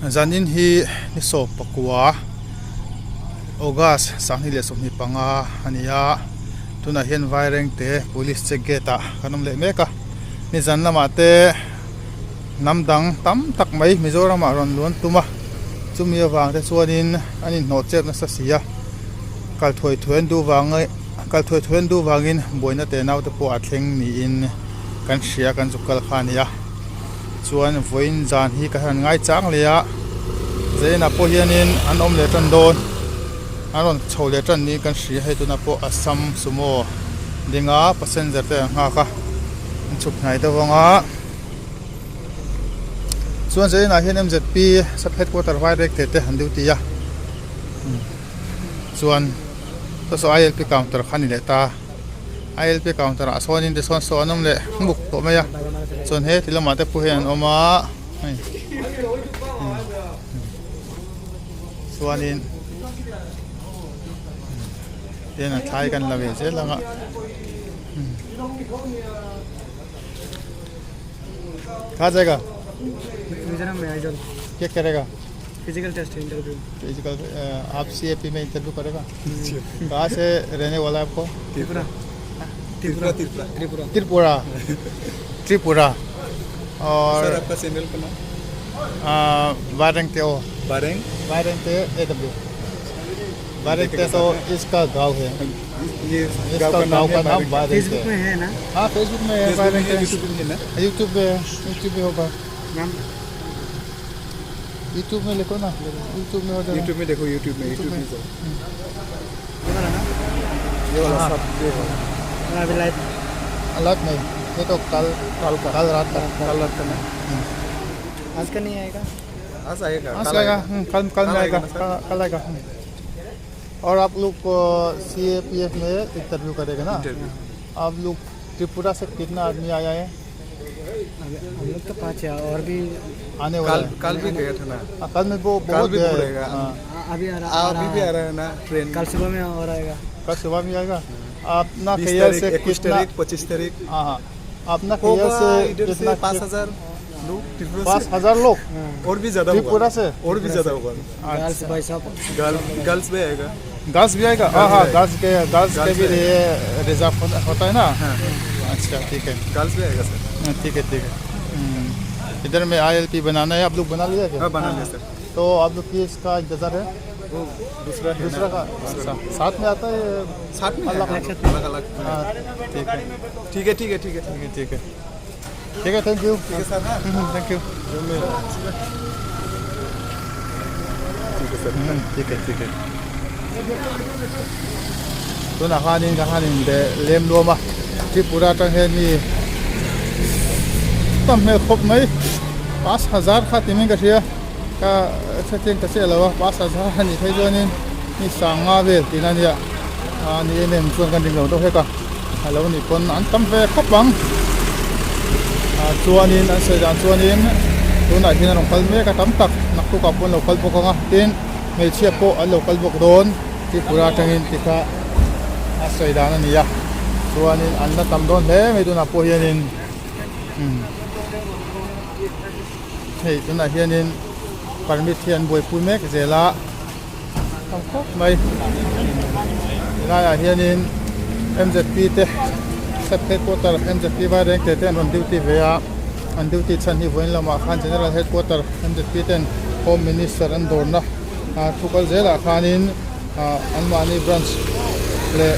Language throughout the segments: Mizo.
Zanin hi ni sawm pakua August 2025 a ni a tunah hian Vairengte police check gate ah kan awm leh mek a nizan lamah te hnam dang tam tak mai Mizoram ah rawn luan tum a chumi avang te chuanin an inhnawh chet nasa si a kal thuai thuai an duh vang kal thuai thuai an duh vangin buaina te naute pawh a thleng niin kan hria kan zuk kal kha a ni a. Chuan vawiin zan hi ka han ngai chang leh a zainah pawh hianin an awm leh tan dawn an rawn chho leh tan niin kan hria hei tunah pawh Assam sumo dinga passenger te an nghak a an chhuk hnai deuh ang a chuan zainah hian M Z P sub headquarter vai rek te te an duty a chuan saw saw I L P counter kha a ni leh ta. ILP counter ah sawn in tisawn saw an awm leh hmuk tawh mai a chuan he ti lamah te pawh hian an awm a hei chuanin tin a thlai kan la ve zel ang a कहाँ जाएगा मिजोरम में आइजॉल क्या करेगा physical test interview physical आप C A P में इंटरव्यू करेगा कहाँ से रहने वाला है आपको त्रिपुरा त्रिपुरा त्रिपुरा त्रिपुरा त्रिपुरा त्रिपुरा और सर आपका चैनल का नाम वारंग ओ बारेंग वारंग ए डब्ल्यू वारंग तो इसका गांव है ये इसका गांव का नाम वारंग फेसबुक में है ना हाँ फेसबुक में है फेसबुक में वारंग है यूट्यूब में है ना यूट्यूब पे यूट्यूब पे होगा नाम यूट्यूब में लिखो ना यूट्यूब में हो जाएगा यूट्यूब में देखो यूट्यूब में यूट्यूब में जाओ ये वाला ना ये वाला सब ये वाला हाँ, अभी लाइव अलग नहीं ये तो कल कल का कल रात का कल रात का ना आज का नहीं आएगा आज आएगा आज कल आएगा आएगा कल कल में कल आएगा आएगा ना सर? कल कल आएगा हम्म। और आप लोग सी A P F में इंटरव्यू करेगा ना इंटरव्यू आप लोग त्रिपुरा से कितना आदमी आया है अभी हम लोग तो पाँच है और भी आने वाला कल है कल भी गया था ना हाँ, कल में वो कल बहुत भी है पड़ेगा। हाँ, अभी आ रहा आ अभी भी आ रहा है ना ट्रेन कल सुबह में और आएगा कल सुबह भी आएगा अपना 20 केयर तारीख से 21 कितना तारीख 25 तारीख हाँ हाँ अपना केयर होगा से इधर से कितना 5000 लोग त्रिपुरा पाँच से हजार लोग और भी ज्यादा होगा त्रिपुरा से और भी ज्यादा होगा गर्ल्स भाई साहब गर्ल गर्ल्स भी आएगा गर्ल्स भी आएगा हाँ हाँ गर्ल्स के गर्ल्स के गर्ल्स भी भी ये रिजर्व होता है ना हाँ अच्छा ठीक है गर्ल्स भी आएगा सर हाँ, ठीक है ठीक है इधर में I L P बनाना है आप लोग बना लिया क्या हाँ बना लिया सर तो आप लोग की इसका इंतज़ार है वो दूसरा है दूसरा ना का अच्छा साथ में आता है साथ में अलग आएगा, अलग अलग हाँ ठीक है ठीक है ठीक है ठीक है ठीक है ठीक है ठीक है thank you ठीक है सर हाँ thank you ठीक है सर ठीक है ठीक है tunah khanin ka khanin be lem luam a Tripura atang hian mi tam hmel khawp mai pass hazar kha ti mai ka hria ka hrethian ta chiah lo a pass hazar a nih phei chuanin mi sanga vel tihna a nia a ni em em chuan kan ring lo deuh hlek a a lo nih pawn an tam ve khawp ang ah chuanin an sawi dan chuanin tunah hian a rawn kal mek a tam tak naktuk ah pawh an lo kal bawk ang a tin hmeichhia pawh an lo kal bawk dawn Tripura atangin ti kha a sawi dan a ni a chuanin an la tam dawn hle mai tunah pawh hianin umm hei tunah hianin permit hi an buaipui mek zel a tam khawp mai helaiah hianin M Z P te sub headquarter M Z P vairengte te an rawn duty ve a an duty chhan hi vawiin lamah khan general headquarter M Z P ten home minister an dawrna ah thu kal zelah khanin ah anmahni branch leh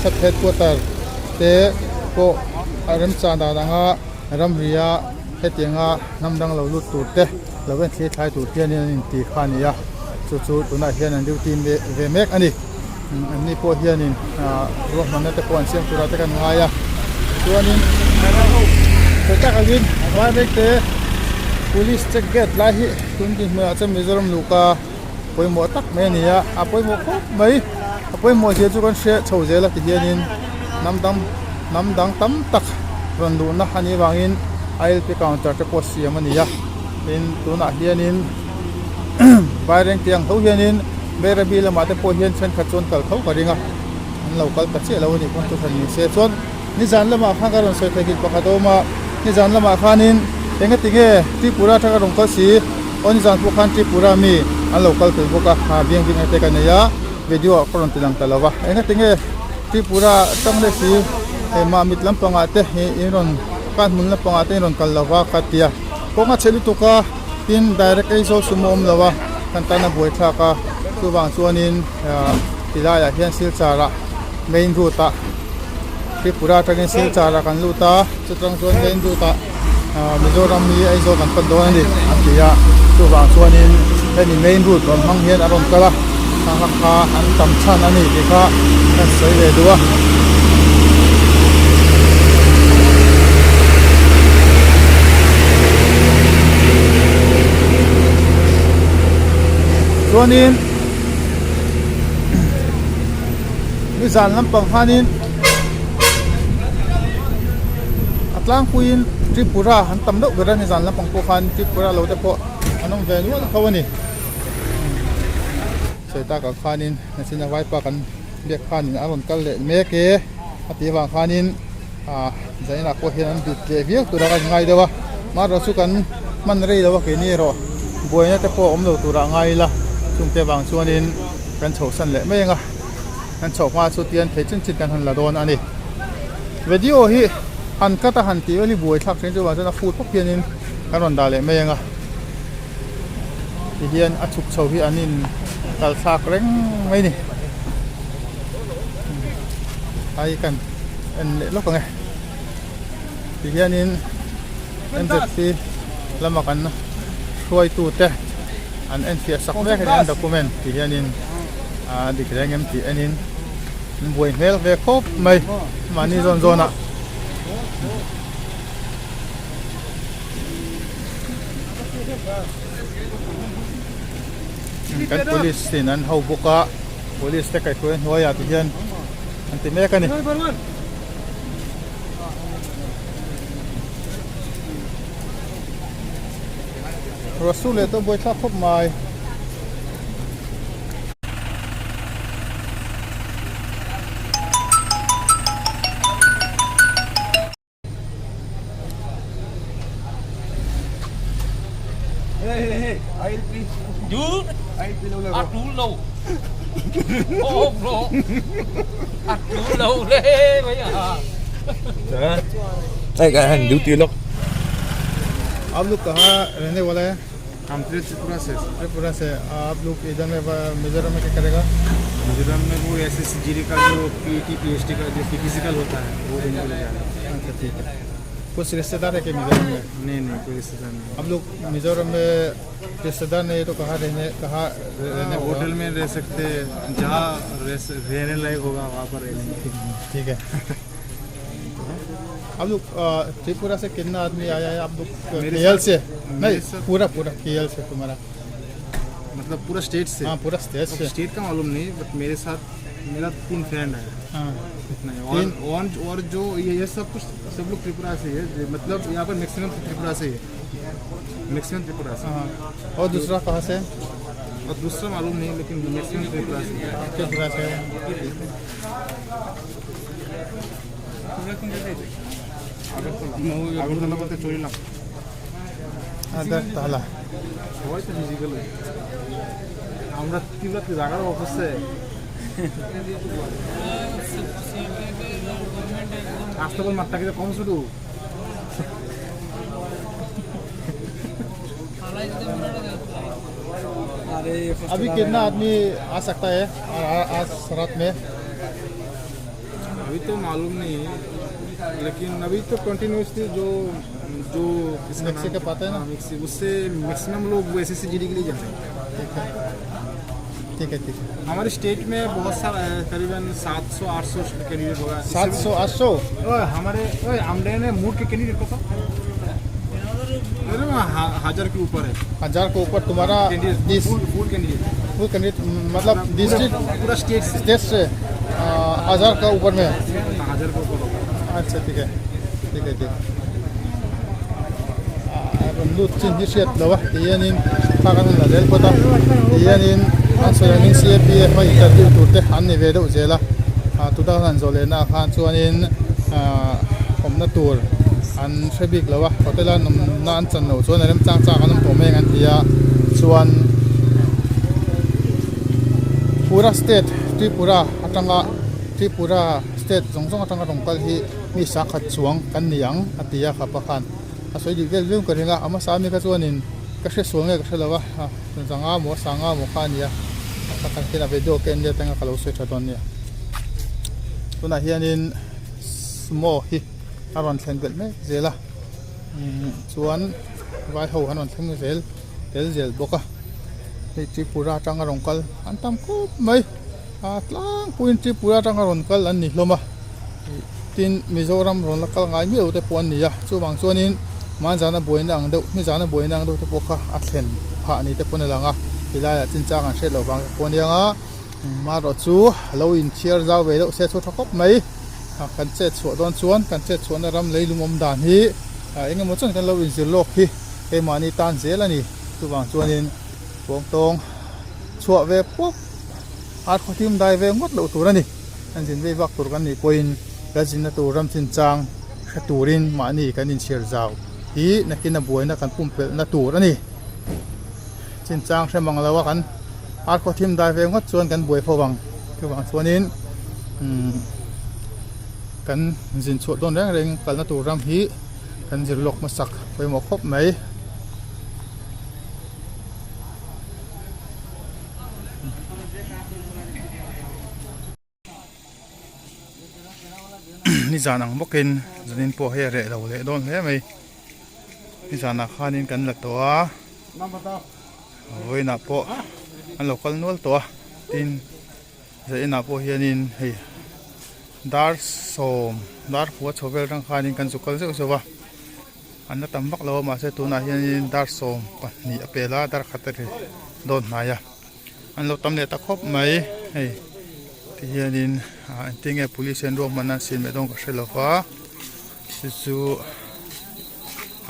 sub headquarter te pawh a remchan dan anga ramria hetianga hnam dang lo lut tur te lo en thli thlai tur hianin an inti kha a ni a chu chu tunah hian an duty ve mek a ni an ni pawh hianin ah ruahmanna te pawh an siam turah te kan ngai a chuanin tha tak angin vai mek te police check gate lai hi tun dinhmunah chuan Mizoram luhka pawimawh tak mai a ni a a pawimawh khawp mai a pawimawh zia chu kan hriat chho zel a ti hianin hnam dang hnam dang tam tak rawn luhna a nih avangin I L P counter te pawh siam a ni a tin tunah hianin vaireng tiang tho hianin Bairabi lamah te pawh hian thenkhat chuan kal tho ka ring a an lo kal ta chiah lo a nih pawn chu hran ni se chuan. Nizan lamah khan ka rawn sawi theih pakhat a awm a, nizan lamah khanin engati nge Tripura atanga rawn kal si? Aw nizan pawh khan Tripura mi an lo kal tel bawk a, ha biang bik te ka nei a, video ah ka rawn ti lang ta lo va. Engati nge Tripura atang leh si hei Mamit lampangah te hi in rawn kan hmun lampangah te in rawn kal lo va ka ti a, kawng a chhe lutuk a, tin direct Aizawl sumo a awm lo a, kan tan a buaithlak a, chuvang chuanin ti laiah hian Silchar ah main route ah Tripura atangin Silchar ah kan lut a, chutang chuan main route ah Mizoram hi Aizawl kan pan dawn a ni an ti a, chuvang chuanin hemi main route rawn hmang hian a rawn kal a, thla kha an tam chhan a ni tih kha kan sawi ve duh a. Chuanin nizan lampang khanin a tlangpuiin Tripura an tam deuh ber a nizan lampang pawh khan Tripura lo te pawh an awm ve nual tho a ni. Sawi takah khanin nachina vaipa kan biak khanin a rawn kal leh mek e a tih avang khanin ah zainah pawh hian an bit leh viau tur a kan ngai deuh a amaherawh chu kan hman rei lo a keini erawh buaina te pawh a awm lo turah ngai ila chungte vang chuanin kan chhohsan leh mai ang a kan chhoh hma chu tian thei chin chin kan han la dawn a ni video hi han cut a han tih vel hi buai thlak thin chuvang chuan a full pawp hianin kan rawn dah leh mai ang a. Ti hian a chhuk chho hi an in kal thlak reng mai ni ai kan en leh lawk ang e ti hianin MZP lama kan hruaitu te an en fiah sak mek a ni an document ti hianin a dik reng em tih enin an buai hmel ve khawp mai mahni zawn zawn ah. Kan police in an ho bawk a police te kaihhruai hnuaiah ti hian an ti mek a ni. Ruah sur leh tawh buaithlak khawp mai. आप लोग कहाँ रहने वाला है हम त्रिपुरा से त्रिपुरा से आप लोग इधर में मिजोरम में क्या करेगा मिजोरम में वो S S G D का जो P T P H D का जो फिजिकल होता है वो देने के लिए जा रहे हैं अच्छा ठीक है कुछ रिश्तेदार है क्या मिजोरम में नहीं नहीं कोई रिश्तेदार नहीं हम लोग मिजोरम में रिश्तेदार नहीं तो कहाँ रहने कहाँ रहने हाँ, होटल में रह सकते हैं जहाँ रहने लायक होगा वहाँ पर रह लेंगे ठीक है आप लोग त्रिपुरा से कितना आदमी आया है आप लोग केएल से नहीं पूरा पूरा केएल से तुम्हारा मतलब पूरा स्टेट से हाँ पूरा स्टेट से स्टेट का मालूम नहीं बट मेरे साथ मेरा तीन फ्रेंड है हाँ इतना ही और और और जो ये सब कुछ सब लोग त्रिपुरा से ही है मतलब यहाँ पर मैक्सिमम त्रिपुरा से ही है मैक्सिमम त्रिपुरा से हाँ और दूसरा कहाँ से और दूसरा मालूम नहीं लेकिन मैक्सिमम त्रिपुरा से त्रिपुरा से আগরতলা বলতে চলিলাম আগরতলা সবাই তো ফিজিক্যাল আমরা ত্রিপুরাতে জায়গার অবস্থা আসতে বল মারটা কিন্তু কম শুধু अभी कितना आदमी आ सकता है आज रात में अभी तो मालूम नहीं है लेकिन अभी तो कंटिन्यूसली जो जो इसका मिक्सी के पाते हैं ना हाँ, मिक्सी उससे मैक्सिमम लोग वो S S G D के लिए जाते हैं ठीक है ठीक है ठीक है हमारे स्टेट में बहुत सारा है करीबन 700 800 कैंडिडेट होगा 700 800 हमारे आमडे ने मूड के कैंडिडेट को अरे हजार के ऊपर है हजार के ऊपर तुम्हारा full candidate full candidate मतलब डिस्ट्रिक्ट पूरा स्टेट स्टेट से हजार का ऊपर में हजार के ऊपर होगा अच्छा ठीक है ठीक है ठीक rawn lut chin hi hriat lo a tihianin thla kan la zel phawt a tihianin an sawi angin C A P F a interview tur te an ni ve deuh zel a ah tuna kan han zawh leh naah khan chuanin Ahh awmna tur an hre bik lo a hotel a nawmna an chan loh chuan a remchang chak an awm tawh mai ang an ti a chuan Pura state Tripura atanga Tripura state zawng zawng atanga rawn kal hi mi sangkhat chuang kan ni ang a ti a khapa khan a sawi dik vel viau ka ring a a hmasa ami kha chuanin ka hre sual nge ka hre lo a zanga maw sanga maw kha a ni a a kan khian a video ka en let anga ka lo sawi tha dawn nia tunah hianin sumo hi a rawn thlen belh mek zel a chuan vai ho an rawn thleng zel tel zel bawk a hei Tripura atanga rawn kal an tam khawp mai a tlangpuiin Tripura atanga rawn kal an ni hlawm a tin Mizoram rawn la kal ngai miah lo te pawh an ni a chuvang chuanin hmanzana buaina ang deuh hmizana buaina ang deuh te pawh kha a thlen phah ni te pawn a lang a tilaiah chinchang an hriat loh vang te pawh a nia ang a. Marawh chu lo inthiar zau ve deuh se chu tha khawp mai. Kan chet chhuah dawn chuan kan chet chhuahna ram leilung awm dan hi eng emaw chuan kan lo inzir lawk hi keimahni tan zel a ni. Chuvang chuanin Tuangtawng chhuah ve pawp ar khaw thim dai ve ngawt loh tur a ni. Kan zin vei vak tur kan nih pawhin kan zinna tur ram chinchang hre turin mahni kan inchhiar zau hi nakin a buaina kan pumpelhna tur a ni. Chinchang hre mang lo a kan ar khaw thim dai ve ngawt chuan kan buai fo ang chuvang chuanin umm kan zin chhuah dawn reng reng kalna tur ram hi kan zir lawk hmasak pawimawh khawp mai. Nizan ang bawkin zanin pawh hei a reh lo leh dawn hle mai nizanah khanin kan la tawh a vawiinah pawh an lo kal nual tawh a tin zaninah pawh hianin hei dar sawm dar kua chho vel atang khanin kan zu kal zeuh zeuh a an la tam vak lo a mahse tunah hianin dar 12 a pel a dar khat a ri dawn hnai a. An lo tam leh ta khawp mai hei ti hianin ah engtin nge police hian ruahmanna an siam leh dawn ka hre lo va chu chu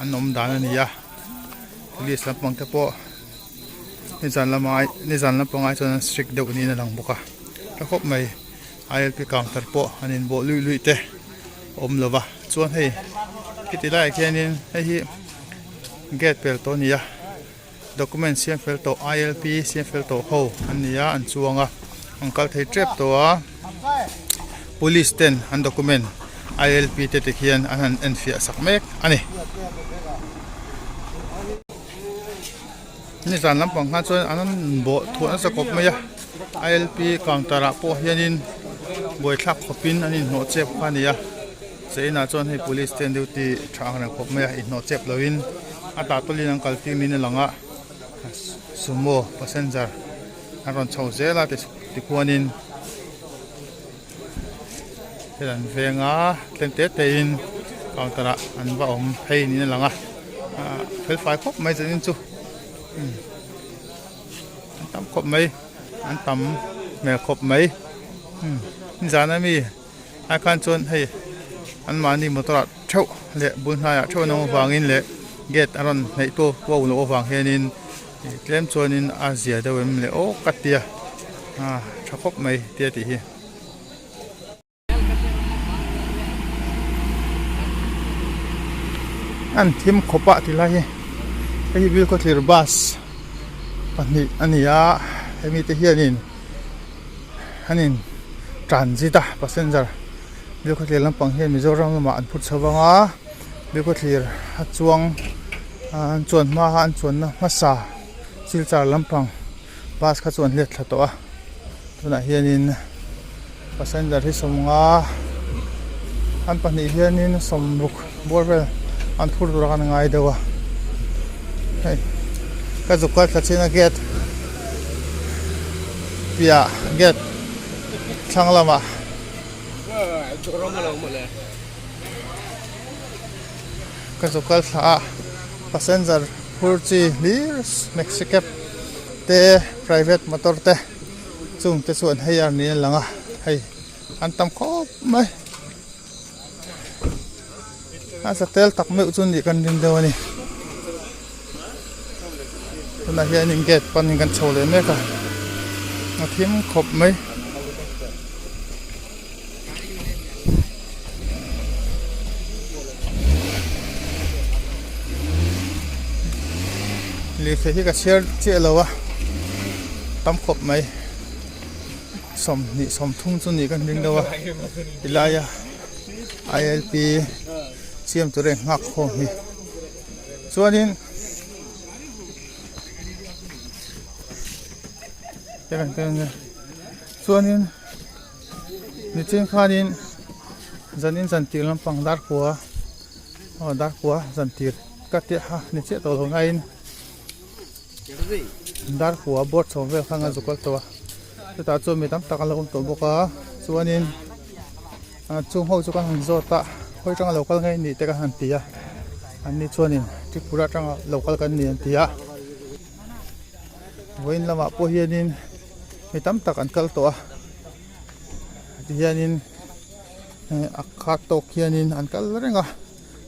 an awm dan a ni a police lampang te pawh nizan lama nizan lampang ai chuan an strict deuh niin a lang bawk a tha khawp mai I L P counter pawh an inbawh luih luih te a awm lo va chuan hei khiti laiah khianin hei hi gate pel tawh a ni a. Document siam fel tawh ILP siam fel tawh ho an ni a an chuang a an kal thei tep tawh a police ten an document ILP te ti khian an han en fiah sak mek a ni. Nizan lampang khan chuan an bawh thuah nasa kawp mai a ILP counter ah pawh hianin buaithlak khawpin an inhnawh chep kha a ni a. Cheinah chuan hei police te an duty tha ang reng khawp mai a inhnawh chep loin a tah tawlhin an kal tir niin a lang a sumo passenger an rawn chho zel a tikhuanin thil an veng a tlem te te in counter ah an va awm phei niin a lang a ah fel fai khawp mai zanin chu an tam khawp mai an tam hmel khawp mai nizan ami. Ai khan chuan hei anmahni motor ah theuh leh bul hnaiah theuh an awm avangin leh gate a rawn hnaih tu pawh a awm loh avang hianin ih tlem chuanin a zia deuh em le aw ka tia ah tha khawp mai tia tih hi. An thim khawp a ti lai hi hei hi Bilkhawthlir bus pahnih a ni a hemi te hianin. An in transit a passenger Bilkhawthlir lampang hian Mizoram lamah an phut chho vang a Bilkhawthlir a chuang an chuan hma a an chuanna hmasa Silchar lampang bus kha chu an let thla tawh a tunah hianin passenger hi sawmnga an pahnih hianin sawmruk bawr vel an phur tur a kan ngai deuh a hei ka zuk kal thla chin a gate piah gate thlang lamah ka zuk kal thla a passenger phur chi hlir maxi cab te private motor te chung te chu an hei ar niin a lang a hei an tam khawp mai. A za tel tak meuh chu nih kan ring deuh a ni tunah hianin gate panin kan chho leh mek a a thim khawp mai. Lirthei hi ka chhiar chiah lo a tam khawp mai sawmhnih sawmthum chu nih ka hming deuh a tilaia I L P siam tur a inghak khawm hi chuanin chuanin nichin khanin zanin zan tir lampang darkua aw darkua zan tir ka tih a ni chiah tawh lo nain darkua board chho vel kha an zuk kal tawh a chutah chuan mi tam tak an lo awm tawh bawk a chuanin chung ho chu kan han zawt a khawi atanga lo kal nge nih te ka han ti a anni chuanin Tripura atanga lo kal kan ni an ti a vawiin lamah pawh hianin mi tam tak an kal tawh a tihianin a khat tawk hianin an kal reng a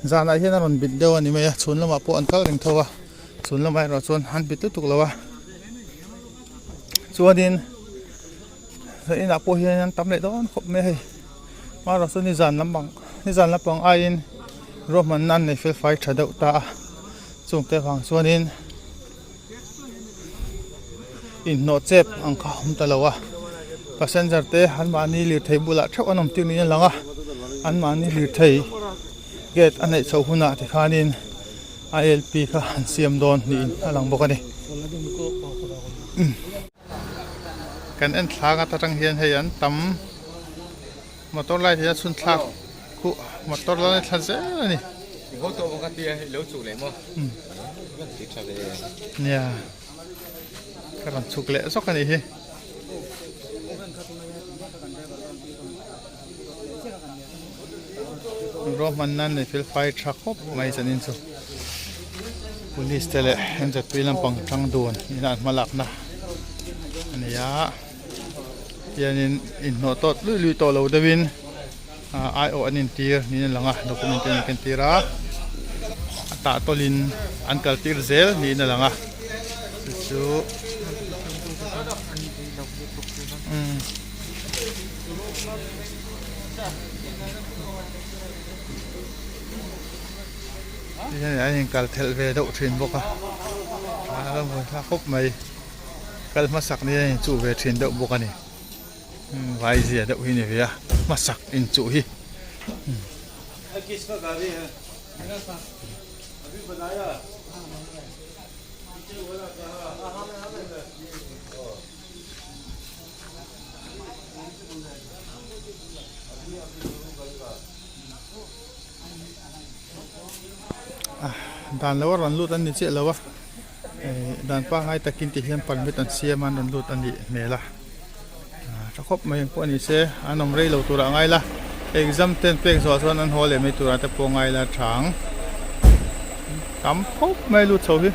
zanah hian a rawn bit deuh a ni mai a chhun lamah pawh an kal reng tho a chhun lamah erawh chuan an bit lutuk lo a chuanin inah pawh hian an tam leh dawn khawp mai a hei amaherawh chu nizan lampang nizan lampang aiin ruahmanna an nei fel fai tha deuh ta a chungte avang chuanin inhnawh chep ang kha a awm ta lo a passenger te an mahni lirthei bulah theuh an awm tir niin a lang a an mahni lirthei gate a neih chhoh hunah tikhanin I L P kha an siam dawn niin a lang bawk a ni. Kan en thlak ata tang hian hei an tam motor light hi a chhun thlak khuh motor la thla zel a ni. Nia ka rawn chhuk leh zawk a nih hi. Ruahmanna nei fel fai tha khawp mai zanin chu police te leh M Z P lampang tang dun ina an hma lakna a ni a tianin inhnawh tawt luih luih tawh lo deuhin aiawh an intir niin a lang a document te an inkentir a a tah tawlhin an kal tir zel niin a lang a chu chu umm. Tihian an inkal thelh ve deuh thin bawk a a lo mawi thlak khawp mai kal hmasak ni a inchuh ve thin deuh bawk a ni vai zia deuh hi a ni ve a hmasak inchuh hi. Dan lo a rawn lut an ni chiah lo a eh dan pangngai takin ti hian permit an siam a an rawn lut a nih hmel a tha khawp mai ang pawh a ni se an awm rei lo turah a ngai la exam te an pek zawh chuan an haw leh mai turah te pawh a ngai la tha ang tam khawp mai lut chho hi.